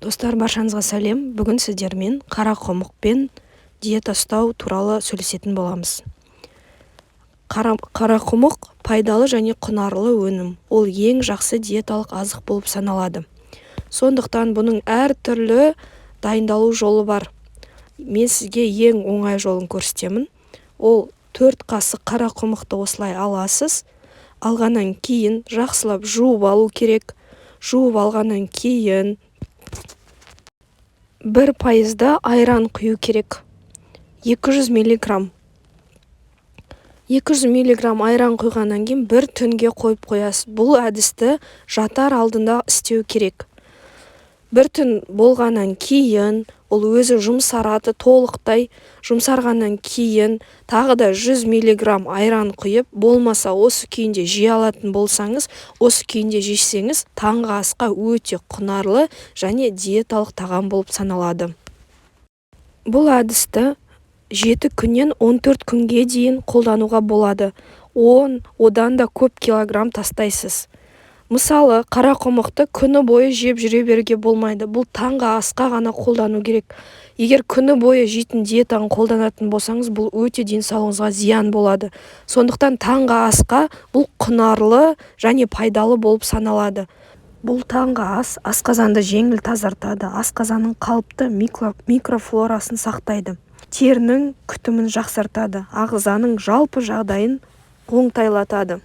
Достар, баршаңызға сәлем! Бүгін сіздермен қарақұмықпен диета ұстау туралы сөйлесетін боламыз. Қарақұмық – пайдалы және құнарлы өнім. Ол ең жақсы диеталық азық болып саналады. Сондықтан бұның әртүрлі дайындалу жолы бар. Мен сізге ең оңай жолын көрсетемін. Ол 4 қасық қарақұмықты осылай аласыз. Алғаннан кейін жақсылап жуып алу керек. Жуып алғаннан кейін 1 пайызды айран құю керек, 200 миллиграмм. 200 миллиграмм айран құйғаннан кейін бір түнге қойып қоясыз. Бұл әдісті жатар алдында істеу керек. Бір түн болғаннан кейін ол өзі жұмсарады. Толықтай жұмсарғаннан кейін тағы да 100 миллиграмм айран құйып, болмаса осы күйінде жей алатын болсаңыз, осы күйінде жесеңіз, таңғы асқа өте құнарлы және диеталық тағам болып саналады. Бұл әдісті 7 күннен 14 күнге дейін қолдануға болады. 10, одан да көп килограмм тастайсыз. Мысалы, қарақұмықты күні бойы жеп жүре беруге болмайды. Бұл таңғы асқа ғана қолдану керек. Егер күні бойы жейтін диетаны қолданатын болсаңыз, бұл өте денсаулығыңызға зиян болады. Сондықтан таңғы асқа бұл құнарлы және пайдалы болып саналады. Бұл таңғы ас асқазанды жеңіл тазартады, асқазанның қалыпты микрофлорасын сақтайды, терінің күтімін жақсартады, ағзаның жалпы жағдайын оңтайлатады.